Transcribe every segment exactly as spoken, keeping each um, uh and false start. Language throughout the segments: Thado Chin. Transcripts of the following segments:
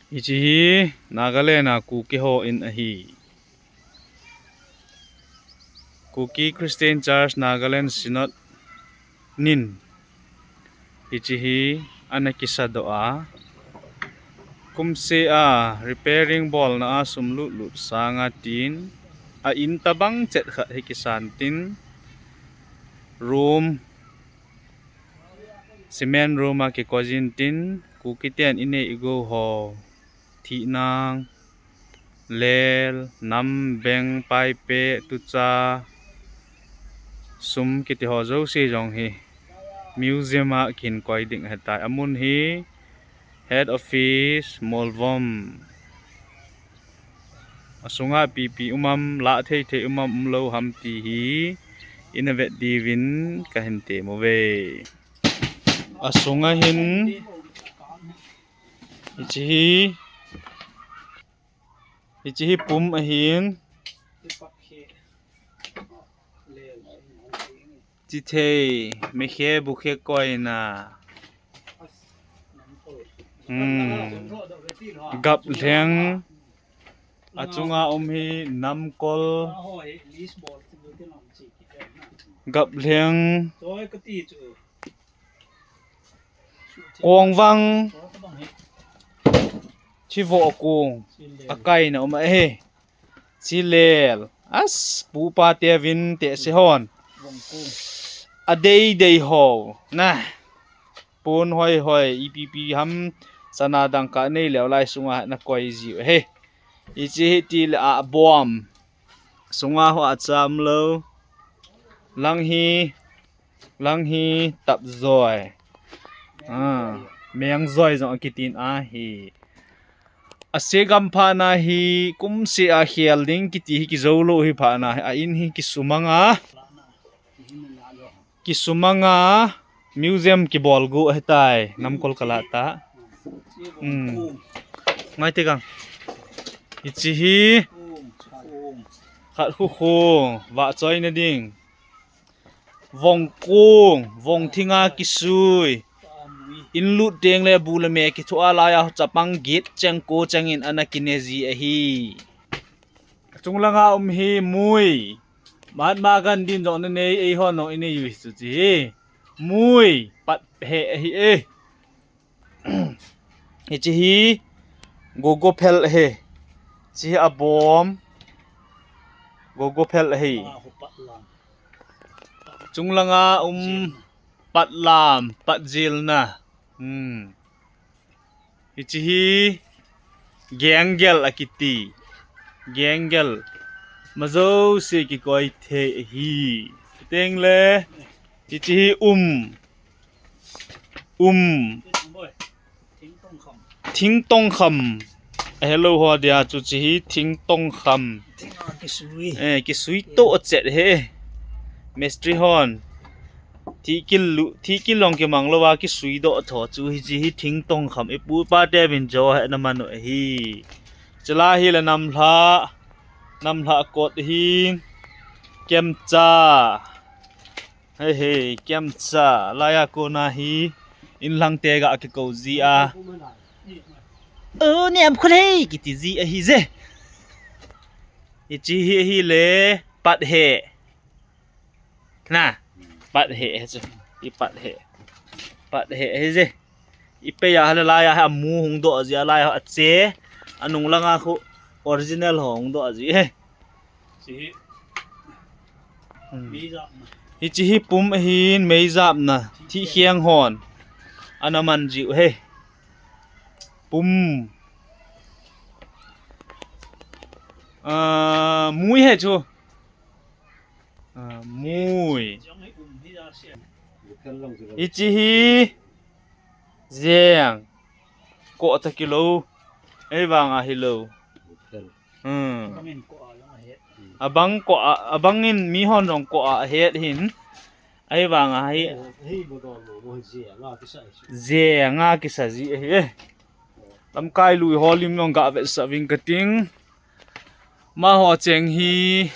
Hiche hi Nagaland a Kuki ho in ahi. Kuki Christian Church Nagaland Synod nin hiche hi ana kisadoh a, kumseh a repairing bolna a sum lutlut sanga tin, a in tabang chet khat hi kisan tin, room, cement room a kikoi jin tin, Kuki ten inei igou ho, thihnang, lel, nam, beng, paipeh, tucha, sum kiti ho jouse jong hi museum a kihin koi ding ahitai. Amun hi head office, Molvom. Asunga ipi ipi um am, lah thei thei um am, umlou ham ti hi ina vet diuvin kahin tem uve. Asunga hin hiche hi, hiche hi pum ahin. Chithei, mekhe, bukhe koina. Hmm. Gaplheng. Achunga um hi namkol. Gaplheng. Kongvang. Chivo kong. Akaina um ahi. Chilel. As, pupa te vin te se hon. Adei dei ho. Na. Pon hoi hoi, ipi ipi ham, chana dangka nei leu lai sunga na koi jiu ahi. Hiche hi tile abom. Sunga ho acham lou. Lang hi, lang hi tapjoi. Ah, mengjoi jong akitin ahi. Ase gam phatna hi kumseh a khel ding kiti hi kijou lou hi phatna hi, a in hi kisumang a. Kisumang a museum kibol gu ahitai, namkol kalah ta. Hmm. Ngai te gang. Hiche hi khat khu khu, vah choina ding. Vongkong, vong thinga kisui. In lut teng le bu le me kithu a laiya chapang git cheng ko cheng in ana kine ji ahi. Achung langa um hi mui. Mahatma Gandhi in jong anei, eihon jong inei u hi chu chi hi. Mui, pat he ahi e. Hiche hi gogo phel ahi. Hiche hi abom. Gogo phel ahi. Chung langa um patlam, patjilna. Hmm. Hiche hi genggel akiti. Genggel. Majouse kikoi thei ahi. Teng le, hiche hi um. Um. Thing tongkham. Ahelou ho dia chu hiche hi thing tongkham. Thinga kisui. Eh, kisui to chet he. Mistri hon. Thihkil lu, thihkil long kimang louva kisui doh tho chu hiche hi thing tongkham. Ipu ipa te vin jo he na manu ahi. Chulai hi le namlha. Namlha kot hi. Kemcha. Hei, hei, kemcha, laiya kona hi, inlhang te ga kikou ji a. O, nem khulei, kiti ji ahi je. Hiche hi, hi le, pat he. Na, pat he, he chu. Hi pat he. Pat he, he je. Ipei a le laiya hi amu hung doh ji a laiya ache. Anung langa khu original ho hung doh ji he. Hiche hi pum ahin meijapna, thihkheng hon. Ana man jiu he. Pum. Ah, mui he chu. Ah, mui. Hiche hi jeng. Ko ta kilou. Ei vang ahi lou. Hmm. Abang ko a, abang in mi hon jong ko a het hin. Ei vang ahi. Jeng a kisa ji ahi e. Lamkai lui ho lim jong ga vetsah ving kating. Amaho cheng hi,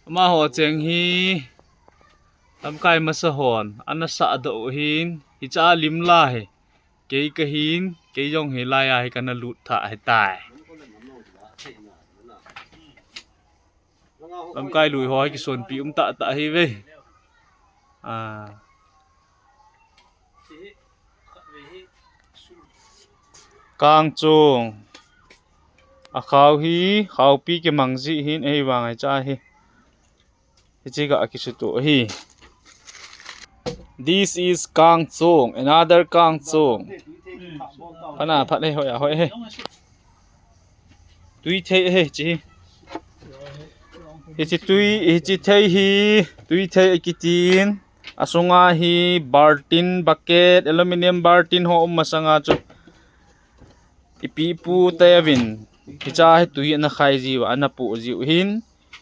amaho cheng hi, lamkai masa hon, ana sahdoh u hin, hicha lim la hi. Kei kahin, kei jong hilai a hi kana lut tha ahitai. Lamkai lui ho hi kisonpi um tah tah ahi ve. Ah. Kangchong. Akhao hi, khaopi kimang ji hin, ei vang ai cha hi. Hichi ga kisutu hi. This is kangchong, another kangchong. Pana phat he, hoi a, hoi he. Tui thei he, chi. Hichi tui, hichi thei hi, tui thei akitin. Asunga hi, bartin, bucket, aluminium bartin ho um masanga chu. Ipi pu te avin. Hicha hi tui ana khai jiu, ana pu jiu hin.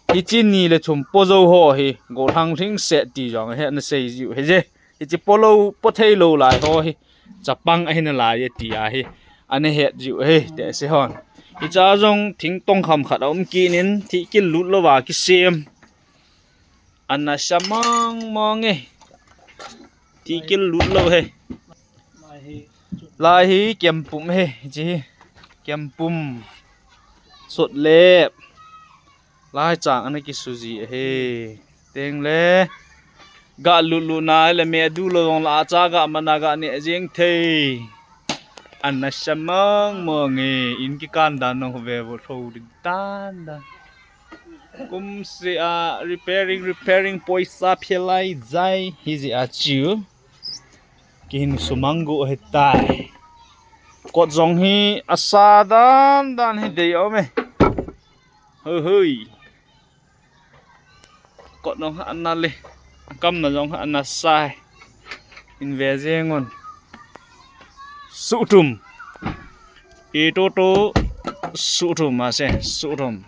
Hichi ni le thum po jo ho hi, gollhang lhingset ti jong hi ana sei jiu hi je. Hichi po lo, po thei lo lai ho hi. Chapang ahi nalai e ti ahi. Ana het jiu hi, te se hon. Hicha jong thing tong kham khat a um kinin, thihkil lut lou va kisem. Ana sa mong mong e. Thihkil lut lou he. Lai hi kempum he, chi hi. Kempum. Sot lep. Lai chang ana kisuji he. Teng le. Ga lut lut na le me du lo jong la cha ga mana ga ne jing thei. Ana sa mong mong e. In kikan dan nong ve vo tho ding dan dan. Kum se a repairing, repairing poisa phelai jai hi ji a chu. Kihin sumang gu ahitai. Kot jong hi asa dan dan hi dei um e. Hoi hoi. Kot jong ha ana le. Kam na jong ha ana sai. In ve jeng un. Sutum. I to to sutum ase, sutum.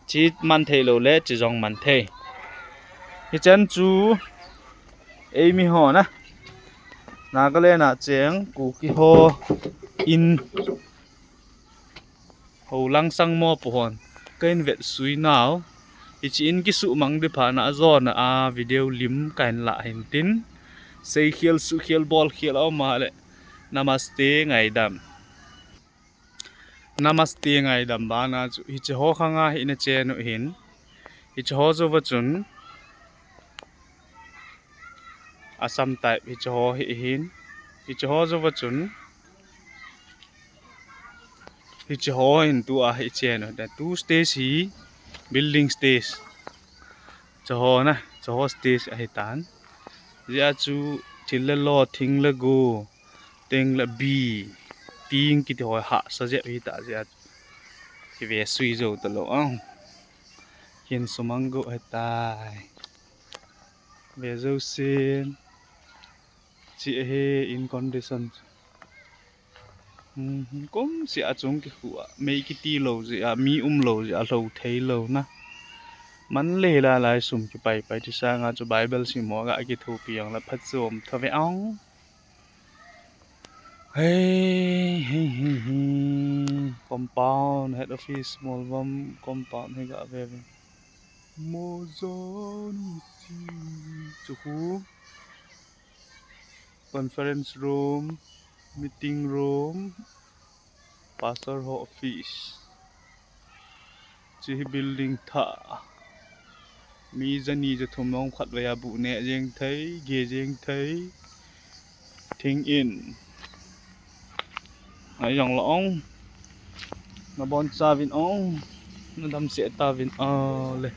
Chi man thei lou le, chi jong man thei. Hichan chu, ei mi ho na. Nagaland a cheng, Kuki ho in ho lang sang mo po hon. Ka in vet sui nau. Hichi in kisuh mang di pha na ajo na a video lim ka in la hin tin. Sei khial, suh khial, bol khial a um a le. Namaste ngaidam. Namaste ngaidam bana chu hiche ho khanga hi ina chenu hin. Hiche ho jo va chun Assam type hiche ho hi hin. Hiche ho jo va chun hiche ho hin tu a hi chenu. The two stage hi building stage. Hiche ho na, hiche ho stage ahi tan. Jia chu thil le lo, thing le go. Teng le bi, ting kiti ho hahsa jep hi ta jia. Kive sui jo ta lo ang. Kin sumang go he tai. Ve jo sin. Chi he in condition. Hmm, kum si a chung ki khu a. Mei kiti lo jia, mi um lo jia, lo thei lo na. Man le la lai sum ki pai pai ti sanga chu Bible si mo ga ki thu pi ang la phat sum tha ve ang. Hey, hey, hey, hey. Compound, head office, Molvom compound, hey, ga ve ve. Mozoni si. Chuku. Conference room, meeting room, pastor ho office. Chi hi building tha. Mi jani jathum long khat vei a bu ne jeng thei, ge jeng thei. Thing in. Ai jong la ong. Na bon cha vin ong. Na dam se ta vin a le.